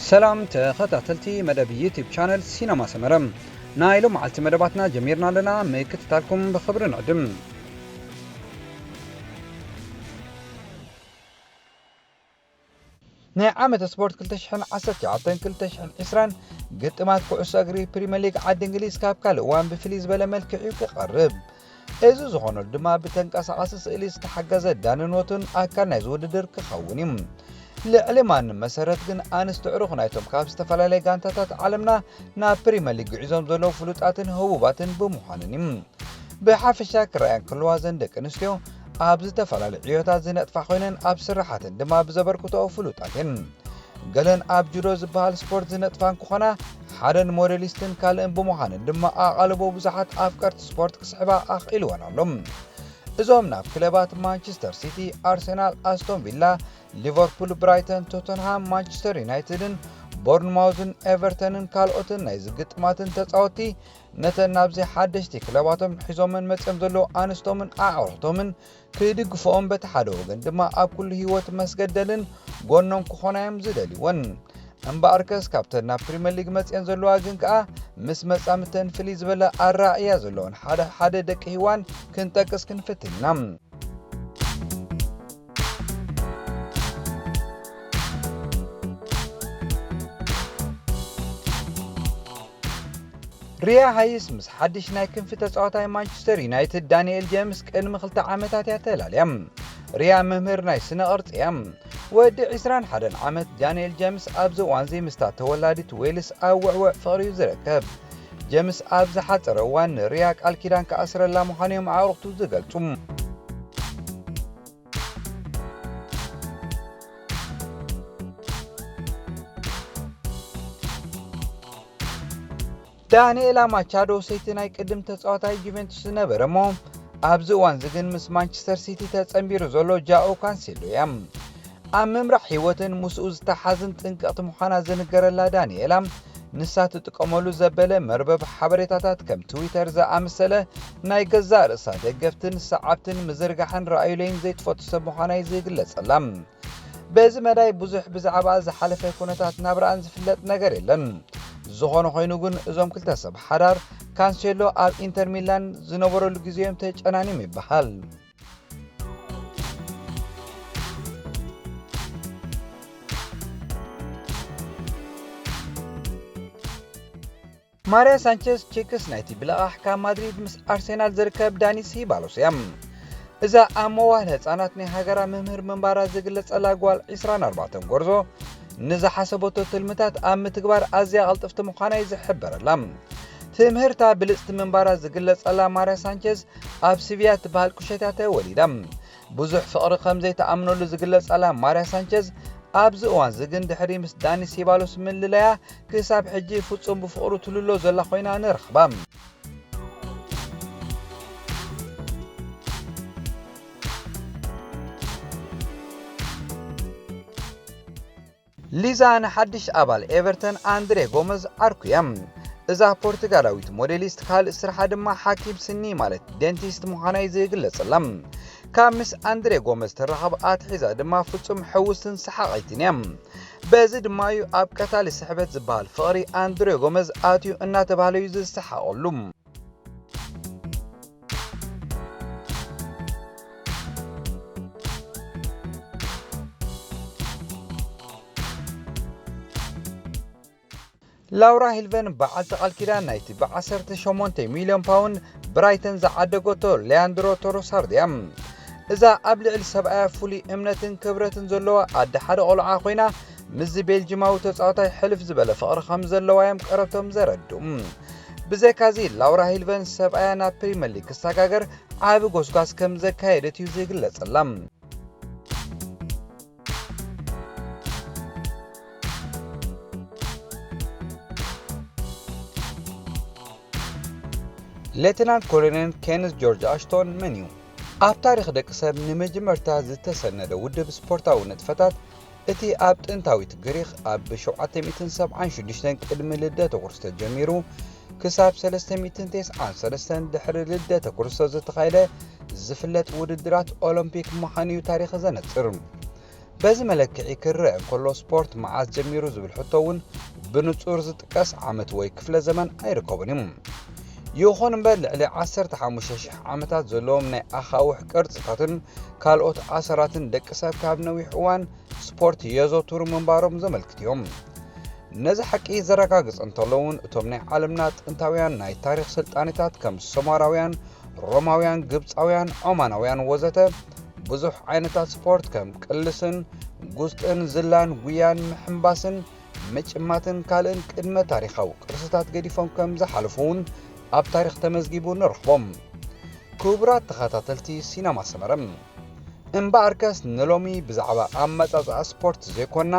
ሰላም ተኸታተልቲ መደብ ዩቲዩብ ቻነል ሲነማ ሰመረ፣ ናይ ሎም መዓልቲ መደባትና ጀሚርና ኣለና። ምክትታልኩም ብኽብሪ ንዕድም። ናይ ዓመት ስፖርት ክልተ ሽሕን ዓሰርተ ትሽዓተን ክልተ ሽሕን ዕስራን ግጥማት ኩዕሶ እግሪ ፕሪምየር ሊግ ዓዲ እንግሊዝ ካብ ካልእ እዋን ብፍልይ ዝበለ መልክዕ እዩ ክቐርብ። እዚ ዝኾነሉ ድማ ብተንቀሳቓሲ ስእሊ ዝተሓገዘ ዳንኖትን ኣካል ናይዚ ውድድር ክኸውን እዩ። ልዕሊ ማንም መሰረት ግን ኣንስቲ ዕሩኽ ናይቶም ካብ ዝተፈላለየ ጋንታታት ዓለምና ናብ ፕሪምየር ሊግ ጉዒዞም ዘለዉ ፍሉጣትን ህቡባትን ብምዃንን እዩ። ብሓፈሻ ክረኣያ እንከለዋ እዘን ደቂ ኣንስትዮ ኣብ ዝተፈላለዩ ዕዮታት ዝነጥፋ ኮይነን ኣብ ስራሓተን ድማ ብዘበርክትኦ ፍሉጣት እየን። ገለን ኣብ ጁዶ ዝበሃል ስፖርት ዝነጥፋ እንክኾና ሓደን ሞዴሊስትን ካልእን ብምዃነን ድማ ኣቓልቦ ብዙሓት ኣፍቀርቲ ስፖርት ክስሕባ ኣኽኢልወን ኣሎ። እዞም ናብ ክለባት ማንቸስተር ሲቲ፣ ኣርሰናል፣ ኣስቶን ቪላ፣ ሊቨርፑል፣ ብራይተን፣ ቶተንሃም፣ ማንቸስተር ዩናይትድን ቦርንማውዝን ኤቨርተንን ካልኦትን ናይ ዝግጥማትን ተጻወትቲ ነተን ናብዚ ሓደሽቲ ክለባቶም ሒዞመን መጺኦም ዘለዉ ኣንስቶምን ኣዕሩኽቶምን ክድግፍኦም በቲ ሓደ ወገን ድማ ኣብ ኩሉ ህይወት መስገደልን ጎኖም ክኾና እዮም ዝደልይወን። እምበኣርከስ ካብተን ናብ ፕሪምየር ሊግ መጺአን ዘለዋ ግን ከኣ ምስ መጻምተን ፍልይ ዝበለ ኣረኣእያ ዘለወን ሓደ ሓደ ደቂ ህዋን ክንጠቅስ ክንፍትን ኢና። ሪያ ሃይስ ምስ ሓድሽ ናይ ክንፊ ተጻዋታይ ማንቸስተር ዩናይትድ ዳንኤል ጀምስ ቅድሚ ክልተ ዓመታት እያ ተላልያ። ሪያ መምህር ናይ ስነ ቅርጺ እያ። ወዲ ዕስራን ሓደን ዓመት ዳንኤል ጀምስ ኣብዚ እዋንዚ ምስታ ተወላዲት ዌልስ ኣብ ውዕውዕ ፍቕሪ እዩ ዝርከብ። ጀምስ ኣብ ዝሓጸረ እዋን ንሪያ ቃል ኪዳን ክኣስረላ ምዃኑ እዮም ኣዕሩኽቱ ዝገልጹ። ዳንኤላ ማቻዶ ሰይቲ ናይ ቅድም ተጻዋታይ ጁቬንቱስ ዝነበረ እሞ ኣብዚ እዋን እዚ ግን ምስ ማንቸስተር ሲቲ ተጸንቢሩ ዘሎ ጃኦ ካንሴሎ እያ። ኣብ ምምራሕ ህይወትን ምስኡ ዝተሓዝን ጥንቅቕቲ ምዃና ዝንገረላ ዳንኤላ፣ ንሳ ትጥቀመሉ ዘበለ መርበብ ሓበሬታታት ከም ትዊተር ዝኣመሰለ ናይ ገዛእ ርእሳ ደገፍትን ሰዓብትን ምዝርጋሕን ረኣዩለይን ዘይትፈቱ ሰብ ምዃና እዩ ዝግለጸላ። በዚ መዳይ ብዙሕ ብዛዕባ ዝሓለፈ ኩነታት ናብራኣን ዝፍለጥ ነገር የለን። ዝኾነ ኮይኑ ግን እዞም ክልተ ሰብ ሓዳር ካንሴሎ ኣብ ኢንተር ሚላን ዝነበረሉ ግዜ እዮም ተጨናኒዮም ይበሃል። ማርያ ሳንቸዝ ቺክስ ናይቲ ብለቓሕ ካብ ማድሪድ ምስ ኣርሴናል ዝርከብ ዳኒ ሲባሎስ እያ። እዛ ኣብ መዋል ህጻናት ናይ ሃገራ መምህር ምንባራ ዝግለጸላ ጓል ዕስራን ኣርባዕተን ጎርዞ ንዝሓሰበቶ ትልምታት ኣብ ምትግባር ኣዝያ ቅልጥፍቲ ምዃና እዩ ዝሕበረላ። ትምህርታ ብልጽቲ ምንባራ ዝግለጸላ ማርያ ሳንቸዝ ኣብ ሲቪያ ትበሃል ቁሸት እያ ተወሊዳ። ብዙሕ ፍቕሪ ከም ዘይትኣምነሉ ዝግለጸላ ማርያ ሳንቸዝ ኣብዚ እዋንዚ ግን ድሕሪ ምስ ዳኒ ሲባሎስ ምልላያ ክሳብ ሕጂ ፍጹም ብፍቕሩ ትልሎ ዘላ ኮይና ንረኽባ። ሊዛ ንሓድሽ ኣባል ኤቨርተን ኣንድሬ ጎመዝ ዓርኩ እያ። እዛ ፖርቱጋላዊት ሞዴሊስት ካልእ ስርሓ ድማ ሓኪም ስኒ ማለት ዴንቲስት ምዃና እዩ ዝግለጸላ። ካብ ምስ ኣንድሬ ጎመዝ ትራኸብ ኣትሒዛ ድማ ፍጹም ሕውስትን ሰሓቒትን እያ። በዚ ድማ እዩ ኣብ ቀታሊ ስሕበት ዝበሃል ፍቕሪ ኣንድሬ ጎመዝ ኣትዩ እናተባህለ እዩ ዝሰሓቐሉ። ላውራ ሂልቨን በዓልቲ ቃል ኪዳን ናይቲ ብ ዓሰርተ ሸሞንተ ሚልዮን ፓውንድ ብራይተን ዝዓደገቶ ሊያንድሮ ትሮሳርድ እያ። እዛ ኣብ ልዕሊ ሰብኣያ ፍሉይ እምነትን ክብረትን ዘለዋ ኣደ ሓደ ቆልዓ ኮይና ምስዚ ቤልጂማዊ ተጻዋታይ ሕልፍ ዝበለ ፍቕሪ ከም ዘለዋ እዮም ቀረብቶም ዘረድኡ። ብዘይካዚ ላውራ ሂልቨን ሰብኣያ ናብ ፕሪምየር ሊግ ክሰጋገር ዓቢ ጎስጓስ ከም ዘካየደት እዩ ዝግለጸላ። ሌተናንት ኮሎኔል ኬነዝ ጆርጅ ኣሽቶን መን እዩ? ኣብ ታሪኽ ደቂ ሰብ ንመጀመርታ ዝተሰነደ ውድብ ስፖርታዊ ንጥፈታት፣ እቲ ኣብ ጥንታዊት ግሪኽ ኣብ ሸውዓተ ሚእትን ሰብዓን ሽዱሽተን ቅድሚ ልደተ ክርስቶስ ጀሚሩ ክሳብ ሰለስተ ሚእትን ተስዓን ሰለስተን ድሕሪ ልደተ ክርስቶስ ዝተኻየደ ዝፍለጥ ውድድራት ኦሎምፒክ ምዃኑ እዩ ታሪኽ ዘነጽር። በዚ መለክዒ ክረአ እንከሎ፣ ስፖርት መዓስ ጀሚሩ ዝብል ሕቶ እውን ብንጹር ዝጥቀስ ዓመት ወይ ክፍለ ዘመን ኣይርከቦን እዩ። ይኹን እምበር፣ ልዕሊ ዓሰርተ ሓሙሽተ ሽሕ ዓመታት ዘለዎም ናይ ኣኻውሕ ቅርጽታትን ካልኦት ኣሰራትን ደቂ ሰብ ካብ ነዊሕ እዋን ስፖርት የዘውትሩ ምንባሮም ዘመልክት እዮም። ነዚ ሓቂ ዘረጋግጽ እንተሎ እውን፣ እቶም ናይ ዓለምና ጥንታውያን ናይ ታሪኽ ስልጣኔታት ከም ሶመራውያን፣ ሮማውያን፣ ግብጻውያን፣ ዖማናውያን ወዘተ ብዙሕ ዓይነታት ስፖርት ከም ቅልስን፣ ጉስጥን፣ ዝላን፣ ጉያን፣ ምሕንባስን፣ ምጭማትን ካልእን ቅድመ ታሪኻዊ ቅርስታት ገዲፎም ከም ዝሓለፉ እውን ኣብ ታሪኽ ተመዝጊቡ ንረኽቦም። ክቡራት ተኸታተልቲ ሲነማ ሰመረ፣ እምበኣርከስ ንሎሚ ብዛዕባ ኣመጻጽኣ ስፖርት ዘይኮና፣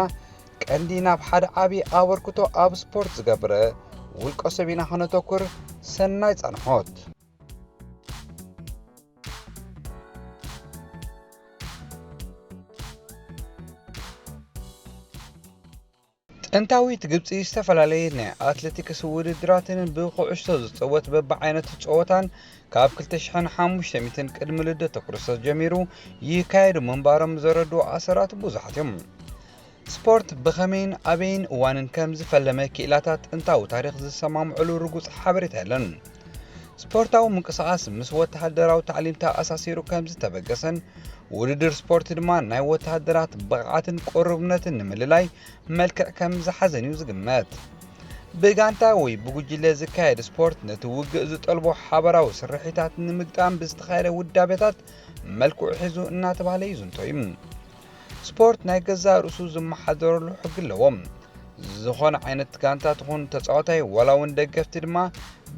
ቀንዲ ናብ ሓደ ዓቢ ኣበርክቶ ኣብ ስፖርት ዝገብረ ውልቀ ሰብ ኢና ክነተኩር። ሰናይ ጻንሖት። ጥንታዊት ግብጺ ዝተፈላለየ ናይ ኣትሌቲክስ ውድድራትን ብኩዕሶ ዝጸወት በብዓይነቱ ጸወታን ካብ ክልተ ሽሕን ሓሙሽተ ሚእትን ቅድሚ ልደተ ክርስቶስ ጀሚሩ ይካየዱ ምንባሮም ዘረድኡ ኣሰራት ብዙሓት እዮም። ስፖርት ብኸመይን ኣበይን እዋንን ከም ዝፈለመ ክኢላታት ጥንታዊ ታሪኽ ዝሰማምዕሉ ርጉጽ ሓበሬታ የለን። ስፖርታዊ ምንቅስቓስ ምስ ወተሃደራዊ ታዕሊም ተኣሳሲሩ ከም ዝተበገሰን፣ ውድድር ስፖርት ድማ ናይ ወተሃደራት ብቕዓትን ቅሩብነትን ንምልላይ መልክዕ ከም ዝሓዘን እዩ ዝግመት። ብጋንታ ወይ ብጉጅለ ዝካየድ ስፖርት ነቲ ውግእ ዝጠልቦ ሓባራዊ ስርሒታት ንምግጣም ብዝተኻየደ ውዳቤታት መልክዑ ሒዙ እናተባህለ ይዝንቶ እዩ። ስፖርት ናይ ገዛእ ርእሱ ዝመሓደረሉ ሕጊ ኣለዎ። ዝኾነ ዓይነት ጋንታ ትኹን ተጻዋታይ፣ ዋላ እውን ደገፍቲ ድማ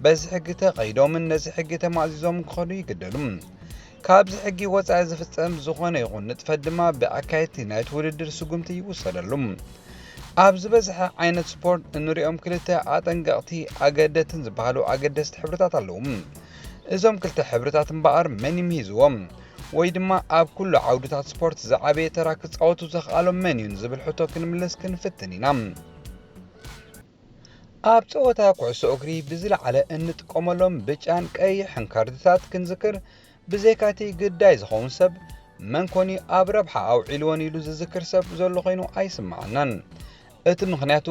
በዚ ሕጊ ተቐይዶምን ነዚ ሕጊ ተማእዚዞምን ክኸዱ ይግደዱ። ካብዚ ሕጊ ወጻኢ ዝፍጸም ዝኾነ ይኹን ንጥፈት ድማ ብኣካየድቲ ናይቲ ውድድር ስጉምቲ ይውሰደሉ። ኣብ ዝበዝሐ ዓይነት ስፖርት እንሪኦም ክልተ ኣጠንቀቕቲ ኣገደትን ዝበሃሉ ኣገደስቲ ሕብርታት ኣለዉ። እዞም ክልተ ሕብርታት እምበኣር መን ይምሂዝዎም? ወይ ድማ ኣብ ኩሉ ዓውድታት ስፖርት ዝዓበየ ተራ ክጻወቱ ዘኽኣሎም መን እዩ ንዝብል ሕቶ ክንምልስ ክንፍትን ኢና። ኣብ ጸወታ ኩዕሶ እግሪ ብዝለዓለ እንጥቀመሎም ብጫን ቀይሕን ካርድታት ክንዝክር፣ ብዘይካቲ ግዳይ ዝኸውን ሰብ መን ኮን እዩ ኣብ ረብሓ ኣውዒልወን ኢሉ ዝዝክር ሰብ ዘሎ ኮይኑ ኣይስምዓናን። እቲ ምኽንያቱ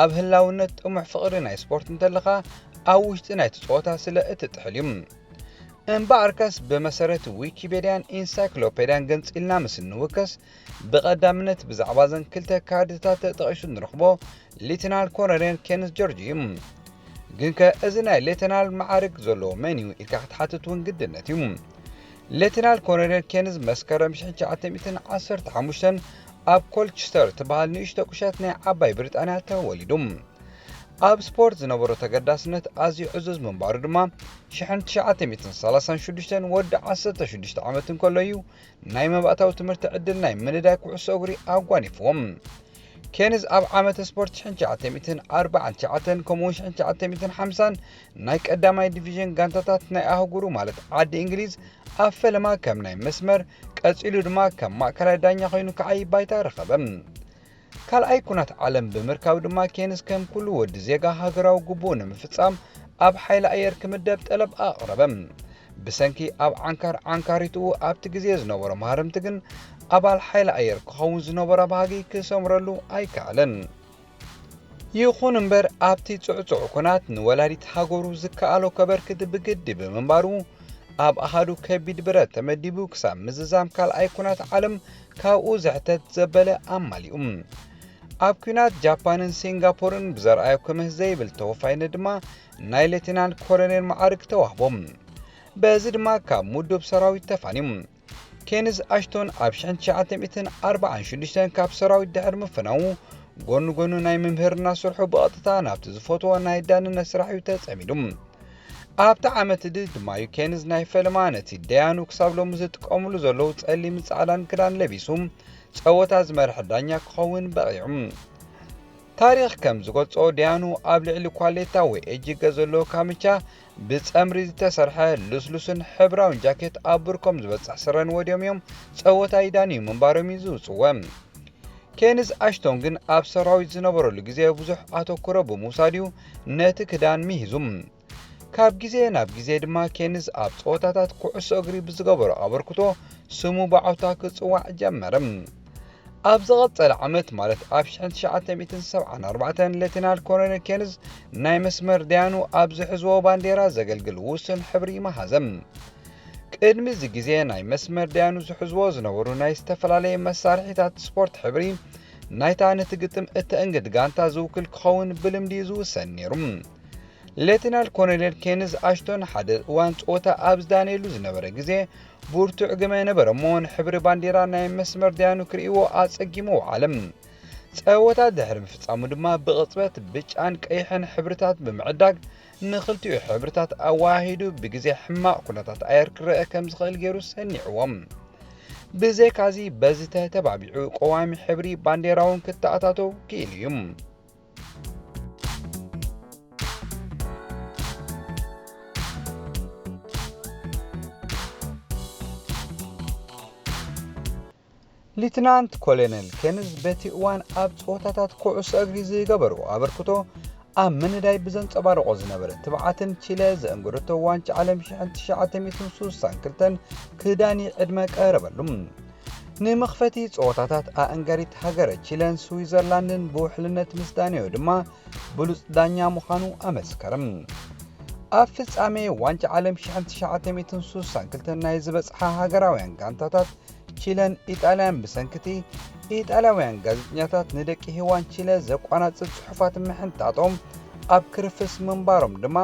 ኣብ ህላውነት ጥሙሕ ፍቕሪ ናይ ስፖርት እንተለኻ ኣብ ውሽጢ ናይቲ ጸወታ ስለ እትጥሕል እዩ። እምበኣርከስ ብመሰረት ዊኪፔድያን ኢንሳይክሎፔድያን ገንጺልና ምስ እንውከስ ብቐዳምነት ብዛዕባ ዘን ክልተ ካርድታት ተጠቒሱ ንረኽቦ ሌተናል ኮሎኔል ኬንዝ ጆርጅ እዩ። ግንከ እዚ ናይ ሌተናል መዓርግ ዘለዎ መን እዩ ኢልካ ክትሓትት እውን ግድነት እዩ። ሌተናል ኮሎኔል ኬንዝ መስከረም ሽሕን ትሽዓተ ሚእትን ዓሰርተ ሓሙሽተን ኣብ ኮልችስተር እትበሃል ንእሽቶ ቁሸት ናይ ዓባይ ብሪጣንያ ተወሊዱ። ኣብ ስፖርት ዝነበሮ ተገዳስነት ኣዝዩ ዕዙዝ ምንባሩ ድማ ሽሕን ትሽዓተ ሚእትን ሰላሳን ሽዱሽተን ወዲ ዓሰርተ ሽዱሽተ ዓመት እንከሎ እዩ ናይ መባእታዊ ትምህርቲ ዕድል ናይ ምንዳይ ኩዕሶ እግሪ ኣጓኒፍዎም። ኬንዝ ኣብ ዓመተ ስፖርት ሽሕን ትሽዓተ ሚእትን ኣርባዓን ትሽዓተን ከምኡውን ሽሕን ትሽዓተ ሚእትን ሓምሳን ናይ ቀዳማይ ዲቪዥን ጋንታታት ናይ ኣህጉሩ ማለት ዓዲ እንግሊዝ ኣብ ፈለማ ከም ናይ መስመር፣ ቀጺሉ ድማ ከም ማእከላይ ዳኛ ኮይኑ ክዓዪ ባይታ ረኸበ። ካልኣይ ኩናት ዓለም ብምርካብ ድማ ኬንዝ ከም ኩሉ ወዲ ዜጋ ሃገራዊ ግቡኡ ንምፍጻም ኣብ ሓይሊ ኣየር ክምደብ ጠለብ ኣቕረበ። ብሰንኪ ኣብ ዓንካር ዓንካሪትኡ ኣብቲ ግዜ ዝነበሮ ማህረምቲ ግን ኣባል ሓይሊ ኣየር ክኸውን ዝነበሮ ባህጊ ክሰምረሉ ኣይከኣለን። ይኹን እምበር ኣብቲ ጽዕጹዕ ኩናት ንወላዲት ሃገሩ ዝከኣሎ ከበርክት ብግዲ ብምንባሩ ኣብ ኣሃዱ ከቢድ ብረት ተመዲቡ ክሳብ ምዝዛም ካልኣይ ኩናት ዓለም ካብኡ ዝሕተት ዘበለ ኣማሊኡ። ኣብ ኲናት ጃፓንን ሲንጋፖርን ብዘርኣዮ ክምህ ዘይብል ተወፋይነት ድማ ናይ ሌተናል ኮሎኔል መዓርግ ተዋህቦ። በዚ ድማ ካብ ምዱብ ሰራዊት ተፋንዩ። ኬንዝ ኣሽቶን ኣብ ሽሕን ትሽዓተ ሚእትን ኣርባዓን ሽዱሽተን ካብ ሰራዊት ድሕሪ ምፍናዉ፣ ጎኑ ጎኑ ናይ ምምህርና ስርሑ ብቐጥታ ናብቲ ዝፈትዎ ናይ ዳንነት ስራሕ እዩ ተጸሚዱ። ኣብቲ ዓመት እዚ ድማ እዩ ኬንዝ ናይ ፈለማ ነቲ ደያኑ ክሳብ ሎሚ ዝጥቀምሉ ዘለዉ ጸሊምን ጻዕዳን ክዳን ለቢሱ ጸወታ ዝመርሐ ዳኛ ክኸውን በቒዑ። ታሪኽ ከም ዝገልጾ፣ ደያኑ ኣብ ልዕሊ ኳሌታ ወይ እጅገ ዘለዎ ካምቻ ብጸምሪ ዝተሰርሐ ልስሉስን ሕብራውን ጃኬት ኣብ ብርኮም ዝበጽሕ ስረን ወድዮም እዮም ጸወታ ይዳንዩ ምንባሮም እዩ ዝውጽወ። ኬንዝ ኣሽቶን ግን ኣብ ሰራዊት ዝነበረሉ ግዜ ብዙሕ ኣተኩሮ ብምውሳድ እዩ ነቲ ክዳን ምሂዙ። ካብ ግዜ ናብ ግዜ ድማ ኬንዝ ኣብ ጸወታታት ኩዕሶ እግሪ ብዝገበሮ ኣበርክቶ ስሙ ብዓውታ ክጽዋዕ ጀመረ። ኣብ ዝቐጸለ ዓመት፣ ማለት ኣብ ሽሕን ትሽዓተ ሚእትን ሰብዓን ኣርባዕተን፣ ሌተናል ኮሎኔል ኬንዝ ናይ መስመር ደያኑ ኣብ ዝሕዝዎ ባንዴራ ዘገልግል ውሱን ሕብሪ መሃዘ። ቅድሚ እዚ ግዜ፣ ናይ መስመር ደያኑ ዝሕዝዎ ዝነበሩ ናይ ዝተፈላለየ መሳርሒታት ስፖርት ሕብሪ ናይታ ነቲ ግጥም እተእንግድ ጋንታ ዝውክል ክኸውን ብልምዲ ዝውሰን ነይሩ። ሌተናል ኮሎኔል ኬንዝ ኣሽቶን ሓደ እዋን ጸወታ ኣብ ዝዳነየሉ ዝነበረ ግዜ፣ ብርቱዕ ግመ ነበረ እሞ፣ ንሕብሪ ባንዴራ ናይ መስመር ደያኑ ክርእይዎ ኣጸጊሙ ወዓለ። ጸወታ ድሕሪ ምፍጻሙ ድማ፣ ብቕጽበት ብጫን ቀይሕን ሕብርታት ብምዕዳግ፣ ንኽልቲኡ ሕብርታት ኣወሃሂዱ ብግዜ ሕማቕ ኩነታት ኣየር ክረአ ከም ዝኽእል ገይሩ ሰኒዕዎ። ብዘይካዚ፣ በዚ ተተባቢዑ፣ ቀዋሚ ሕብሪ ባንዴራ እውን ክተኣታተው ክኢሉ እዩ። ሊትናንት ኮሎኔል ኬንዝ በቲ እዋን ኣብ ጸወታታት ኩዕሶ እግሪ ዝገበርዎ ኣበርክቶ ኣብ ምንዳይ ብዘንጸባርቖ ዝነበረ ትብዓትን፣ ቺለ ዘእንገደቶ ዋንጫ ዓለም ሽሕን ትሽዓተ ሚእትን ስሳን ክልተን ክዳኒ ዕድመ ቀረበሉ። ንመኽፈቲ ጸወታታት ኣእንጋሪት ሃገረ ቺለን ስዊዘርላንድን ብውሕልነት ምስ ዳነዮ ድማ፣ ብሉጽ ዳኛ ምዃኑ ኣመስከረ። ኣብ ፍጻሜ ዋንጫ ዓለም ሽሕን ትሽዓተ ሚእትን ስሳን ክልተን ናይ ዝበጽሓ ሃገራውያን ጋንታታት፣ ቺለን ኢጣልያን፣ ብሰንክቲ ኢጣልያውያን ጋዜጠኛታት ንደቂ ሄዋን ቺለ ዘቋናጽብ ጽሑፋት ምሕንጣጦም ኣብ ክርፍስ ምንባሮም ድማ፣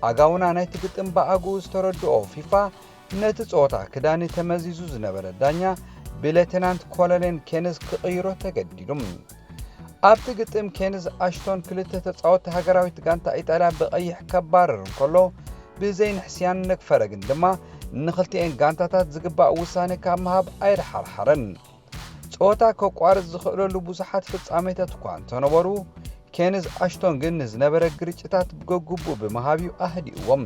ኣጋውና ናይቲ ግጥም ብኣግኡ ዝተረድኦ ፊፋ፣ ነቲ ጸወታ ክዳኒ ተመዚዙ ዝነበረ ዳኛ ብሌተናንት ኮሎኔል ኬንዝ ክቕይሮ ተገዲዱ። ኣብቲ ግጥም፣ ኬንዝ ኣሽቶን ክልተ ተጻወትቲ ሃገራዊት ጋንታ ኢጣልያ ብቐይሕ ከባርር እንከሎ፣ ብዘይ ንሕስያን ነግፈረግን ድማ፣ ንኽልቲኤን ጋንታታት ዝግባእ ውሳነ ካብ ምሃብ ኣይደሓርሓረን። ጸወታ ከቋርጽ ዝኽእለሉ ብዙሓት ፍጻሜታት እኳ እንተነበሩ፣ ኬንዝ ኣሽቶን ግን ንዝነበረ ግርጭታት ብገግቡእ ብምሃብ እዩ ኣህዲእዎም።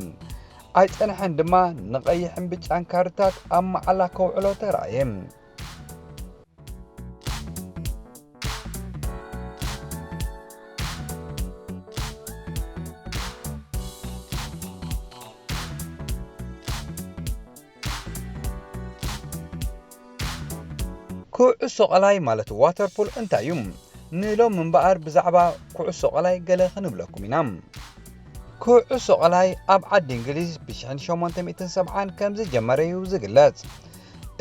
ኣይጸንሐን ድማ፣ ንቐይሕን ብጫን ካርድታት ኣብ መዓላ ከውዕሎ ተራእየ። ኩዕሶ ቀላይ ማለት ዋተር ፑል እንታይ እዩ? ንሎሚ እምበኣር ብዛዕባ ኩዕሶ ቀላይ ገለ ክንብለኩም ኢና። ኩዕሶ ቀላይ ኣብ ዓዲ እንግሊዝ ብሽሕን ሸሞንተ ሚእትን ሰብዓን ከም ዝጀመረ እዩ ዝግለጽ።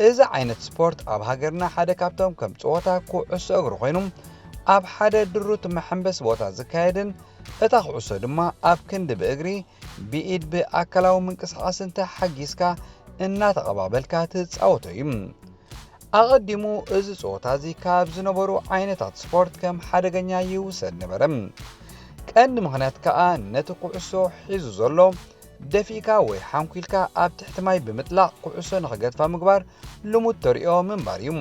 እዚ ዓይነት ስፖርት ኣብ ሃገርና ሓደ ካብቶም ከም ጸወታ ኩዕሶ እግሪ ኮይኑ፣ ኣብ ሓደ ድሩት መሐንበሲ ቦታ ዝካየድን፣ እታ ኩዕሶ ድማ ኣብ ክንዲ ብእግሪ፣ ብኢድ፣ ብኣካላዊ ምንቅስቓስን ተሓጊዝካ እናተቐባበልካ ትጻወቶ እዩ። ኣቐዲሙ፣ እዚ ጸወታ እዚ ካብ ዝነበሩ ዓይነታት ስፖርት ከም ሓደገኛ ይውሰድ ነበረ። ቀንዲ ምኽንያት ከኣ፣ ነቲ ኩዕሶ ሒዙ ዘሎ ደፊእካ ወይ ሓንኲልካ ኣብ ትሕቲ ማይ ብምጥላቕ ኩዕሶ ንኽገድፋ ምግባር ልሙድ ተርእዮ ምንባር እዩ።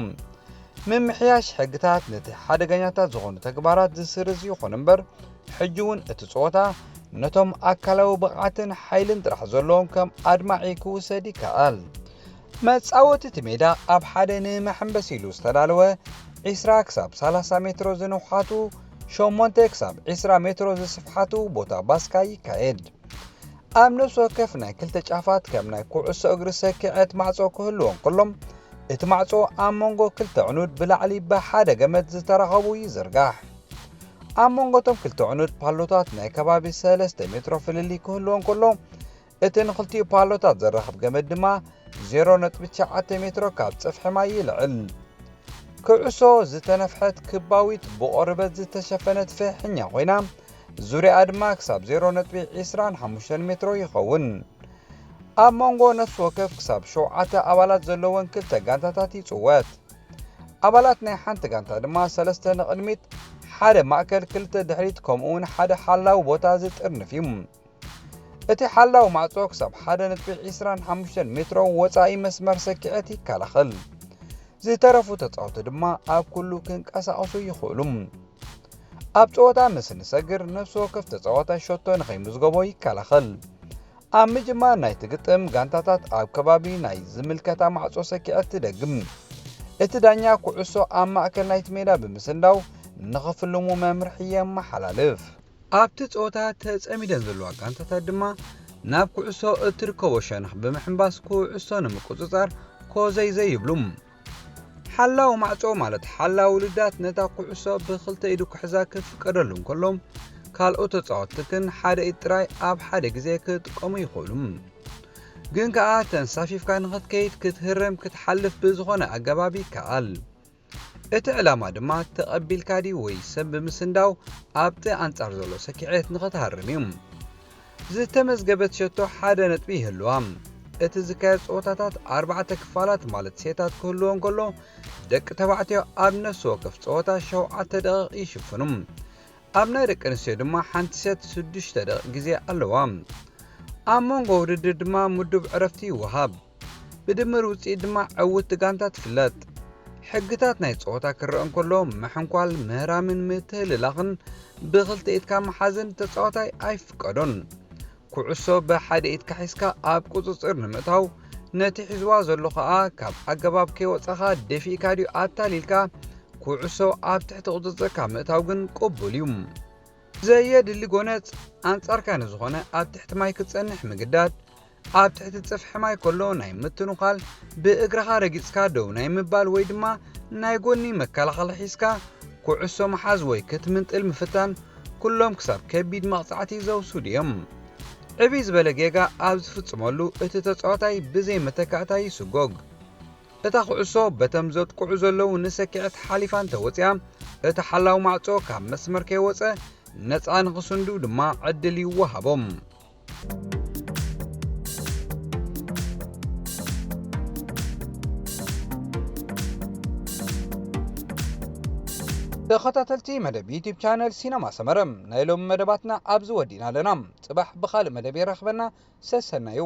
ምምሕያሽ ሕግታት ነቲ ሓደገኛታት ዝኾኑ ተግባራት ዝስርዝ ይኹን እምበር፣ ሕጂ እውን እቲ ጸወታ ነቶም ኣካላዊ ብቕዓትን ሓይልን ጥራሕ ዘለዎም ከም ኣድማዒ ክውሰድ ይከኣል። መጻወቲ እቲ ሜዳ ኣብ ሓደ ንመሐንበሲ ኢሉ ዝተዳለወ ዒስራ ክሳብ ሰላሳ ሜትሮ ዝንውሓቱ፣ ሸሞንተ ክሳብ ዒስራ ሜትሮ ዝስፍሓቱ ቦታ ባስካ ይካየድ። ኣብ ነፍሲ ወከፍ ናይ ክልተ ጫፋት ከም ናይ ኩዕሶ እግሪ ሰኪዐት ማዕጾ ክህልዎ እንከሎ፣ እቲ ማዕጾ ኣብ መንጎ ክልተ ዕኑድ ብላዕሊ ብሓደ ገመድ ዝተራኸቡ ይዝርጋሕ። ኣብ መንጎ እቶም ክልተ ዕኑድ ፓሎታት ናይ ከባቢ ሰለስተ ሜትሮ ፍልልይ ክህልዎ እንከሎ፣ እቲ ንኽልቲኡ ፓሎታት ዘራኽብ ገመድ ድማ ዜሮ ነጥቢ ትሽዓተ ሜትሮ ካብ ጽፍሒ ማይ ይልዕል። ኩዕሶ ዝተነፍሐት ክባዊት ብቆርበት ዝተሸፈነት ፍሕኛ ኮይና፣ ዙርያኣ ድማ ክሳብ ዜሮ ነጥቢ ዕስራን ሓሙሽተን ሜትሮ ይኸውን። ኣብ መንጎ ነፍሲ ወከፍ ክሳብ ሸውዓተ ኣባላት ዘለወን ክልተ ጋንታታት ይጽወት። ኣባላት ናይ ሓንቲ ጋንታ ድማ ሰለስተ ንቕድሚት፣ ሓደ ማእከል፣ ክልተ ድሕሪት፣ ከምኡ እውን ሓደ ሓላው ቦታ ዝጥርንፍ እዩ። እቲ ሓላው ማዕጾ ክሳብ ሓደ ነጥቢ ዕስራን ሓሙሽተን ሜትሮ ወጻኢ መስመር ሰኪዐት ይከላኸል። ዝተረፉ ተጻወቲ ድማ ኣብ ኩሉ ክንቀሳቐሱ ይኽእሉ። ኣብ ጸወታ ምስ ንሰግር፣ ነፍሲ ወከፍ ተጻዋታይ ሸቶ ንኸይምዝገቦ ይከላኸል። ኣብ ምጅማር ናይቲ ግጥም፣ ጋንታታት ኣብ ከባቢ ናይ ዝምልከታ ማዕጾ ሰኪዐት ትደግም። እቲ ዳኛ ኩዕሶ ኣብ ማእከል ናይቲ ሜዳ ብምስንዳው ንኽፍልሙ መምርሒ የመሓላልፍ። ኣብቲ ጸወታ ተጸሚደን ዘለዋ ጋንታታት ድማ ናብ ኩዕሶ እትርከቦ ሸነኽ ብምሕንባስ ኩዕሶ ንምቁጽጻር ኮዘይዘይ ይብሉ። ሓላው ማዕጾ ማለት ሓላው ውሉዳት ነታ ኩዕሶ ብኽልተ ኢዱ ክሕዛ ክፍቀደሉ እንከሎ፣ ካልኦት ተጻወትቲ ግን ሓደ ኢድ ጥራይ ኣብ ሓደ ግዜ ክጥቀሙ ይኽእሉ። ግን ከኣ ተንሳፊፍካ ንኽትከይድ፣ ክትህረም፣ ክትሓልፍ ብዝኾነ ኣገባብ ይከኣል። እቲ ዕላማ ድማ ተቐቢልካ ድዩ ወይ ሰብ ብምስንዳው ኣብቲ ኣንጻር ዘሎ ሰኪዔት ንኽትሃርም እዩ። ዝተመዝገበት ሸቶ ሓደ ነጥቢ ይህልዋ። እቲ ዝካየድ ጸወታታት ኣርባዕተ ክፋላት ማለት ሴታት ክህልዎ እንከሎ፣ ደቂ ተባዕትዮ ኣብ ነፍሲ ወከፍ ጸወታ ሸውዓተ ደቂቕ ይሽፍኑ። ኣብ ናይ ደቂ ኣንስትዮ ድማ ሓንቲ ሴት ሽዱሽተ ደቂቕ ግዜ ኣለዋ። ኣብ መንጎ ውድድር ድማ ምዱብ ዕረፍቲ ይወሃብ። ብድምር ውጽኢት ድማ ዕውትቲ ጋንታ ትፍለጥ። ሕግታት ናይ ጸወታ ክረአ እንከሎ፣ ምሕንኳል፣ ምህራምን ምትህልላኽን ብኽልተ ኢድካ ምሓዝን ተጻዋታይ ኣይፍቀዶን። ኩዕሶ ብሓደ ኢድካ ሒዝካ ኣብ ቁጽጽር ንምእታው፣ ነቲ ሒዝዋ ዘሎ ኸኣ ካብ ኣገባብ ከይወጻኻ ደፊእካ ድዩ ኣታሊልካ ኩዕሶ ኣብ ትሕቲ ቁጽጽርካ ምእታው ግን ቅቡል እዩ። ዘየድሊ ጎነጽ፣ ኣንጻርካ ንዝኾነ ኣብ ትሕቲ ማይ ክትጸንሕ ምግዳድ፣ ኣብ ትሕቲ ጽፍሒ ማይ ከሎ ናይ ምትንዃል፣ ብእግርኻ ረጊጽካ ደው ናይ ምባል ወይ ድማ ናይ ጎኒ መከላኸሊ ሒዝካ ኩዕሶ ምሓዝ ወይ ክትምንጥል ምፍታን፣ ኩሎም ክሳብ ከቢድ መቕጻዕቲ ዘውስዱ እዮም። ዕብይ ዝበለ ጌጋ ኣብ ዝፍጽመሉ፣ እቲ ተጻዋታይ ብዘይ መተካእታ ይስጎግ። እታ ኩዕሶ በቶም ዘጥቅዑ ዘለዉ ንሰኪዐት ሓሊፋ እንተወጺኣ፣ እቲ ሓላው ማዕጾ ካብ መስመር ከይወጸ ነጻ ንኽስንዱ ድማ ዕድል ይወሃቦም። ተኸታተልቲ መደብ ዩቲብ ቻነል ሲነማ ሰመረ፣ ናይ ሎሚ መደባትና ኣብዚ ወዲእና ኣለና። ጽባሕ ብኻልእ መደብ የራኽበና። ሰሰናዩ።